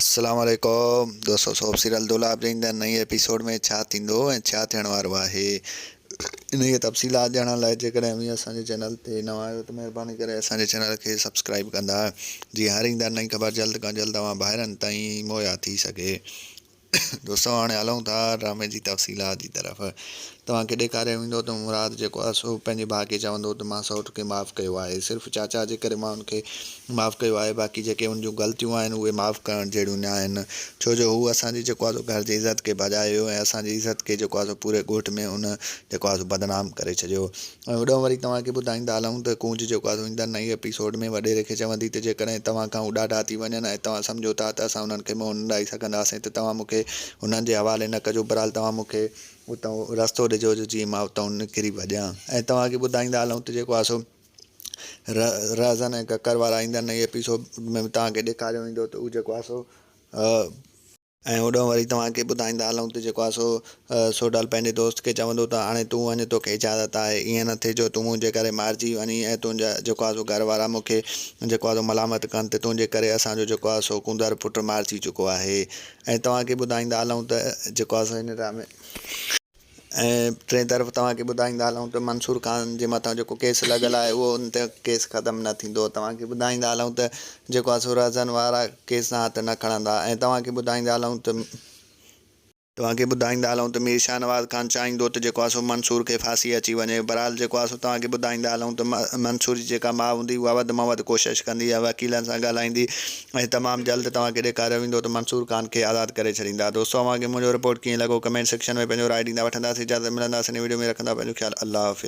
السلام عليڪم دوستو سوپ سيريل دولاب جي ايندڙ نئين ايپيسوڊ ۾ ڇا ٿيندو ۽ ڇا ٿيڻ وارو آهي انهيء تفصيلات ڄاڻڻ لاء جيڪڏهن اوهين اسان جي چينل تي نوان آهيو ته مهرباني ڪري اسان جي چينل کي سبسڪرائب ڪندا جيئن هر ايندڙ نئين خبر جلد کان جلد اوهان ڀائرن تائين مهيا ٿي سگهي دوستو هاڻي هلون ٿا ڊرامي جي تفصيلات جي طرف. توهان کي ڏيکاريو ويندو ته مراد جيڪو آهي سو پنهنجي ڀاء کي چوندو ته مان سئوٽ کي معاف ڪيو آهي صرف چاچا جي ڪري مان ان کي معاف ڪيو آهي باقي جيڪي ان جون غلطيون آهن اهي معاف ڪرڻ جهڙيون نه آهن ڇو جو هو اسان جي جيڪو آهي سو گهر جي عزت کي ڀڄايو ۽ اسان جي عزت کي جيڪو آهي سو پوري ڳوٺ ۾ ان جيڪو آهي سو بدنام ڪري ڇڏيو ۽ هوڏانهن وري توهان کي ٻڌائيندا هلون ته ڪونج جيڪو آهي سو ايندڙ نئين ايپيسوڊ ۾ وڏيري کي چوندي ته جيڪڏهن توهان کان هو ڏاڍا ٿي وڃن ۽ توهان سمجهو ٿا ته اسان انهن کي منهن نه ڏئي سگهنداسين ته توهان مون کي انهن جي حوالي نه ڪجو بهرحال توهان مون کي اتان رستو ڏجو جو جيئن مان اتان نڪري ڀڄان ۽ توهان کي ٻڌائيندا هلون ته جيڪو آهي سو رهزن ۽ ڪڪر وارا ايندڙ نئين ايپيسوڊ ۾ توهان کي ڏيکاريو ويندو ته هو جيڪو آهي سو ۽ هوڏانهن وري توهان کي ٻڌائيندا هلون ته جيڪو آهي سو سوڍل پنهنجي دوست کي چوندو ته هاڻي تون وڃ توکي اجازت آهي ائين نه ٿئي جو تون منهنجي ڪري مارجي وڃين ۽ تنهنجا جيڪو آهي سو گهر وارا مون کي جيڪو آهي سو ملامت ڪن ته تنهنجي ڪري اسان جو جيڪو آهي سو ڪونڌر پٽ مارجي چڪو آهي ۽ توهان کي ٻڌائيندا هلون ته جيڪو آهي سو هن ڊرامي. ۽ ٽئين طرف توهان کي ٻڌائيندا هلون ته منصور خان جي مٿان جيڪو ڪيس لڳل آهي اهو ان تي ڪيس ختم نه ٿيندو توهان کي ٻڌائيندا هلون ته جيڪو آهي سو رهزن وارا ڪيس تان هٿ نه کڻندا ۽ توهان کي ٻڌائيندا هلون ته توهان کي ٻڌائيندا هلون ته مير شاهنواز خان چاهيندو ته جيڪو آهي سو منصور کي ڦاسي اچي وڃي بهرحال جيڪو آهي سو توهان کي ٻڌائيندا هلون ته منصور جي جيڪا ماء هوندي اها وڌ مان وڌ ڪوشش ڪندي ۽ وڪيلن سان ڳالهائيندي ۽ تمام جلد توهان کي ڏيکاريو ويندو ته منصور خان کي آزاد ڪري ڇڏيندا دوستو اوهان کي منهنجو رپورٽ ڪيئن لڳو ڪمينٽ سيڪشن ۾ پنهنجو راء ڏيندا وٺنداسين اجازت ملنداسين نئين وڊيو ۾ رکندا پنهنجو خيال الله حافظ.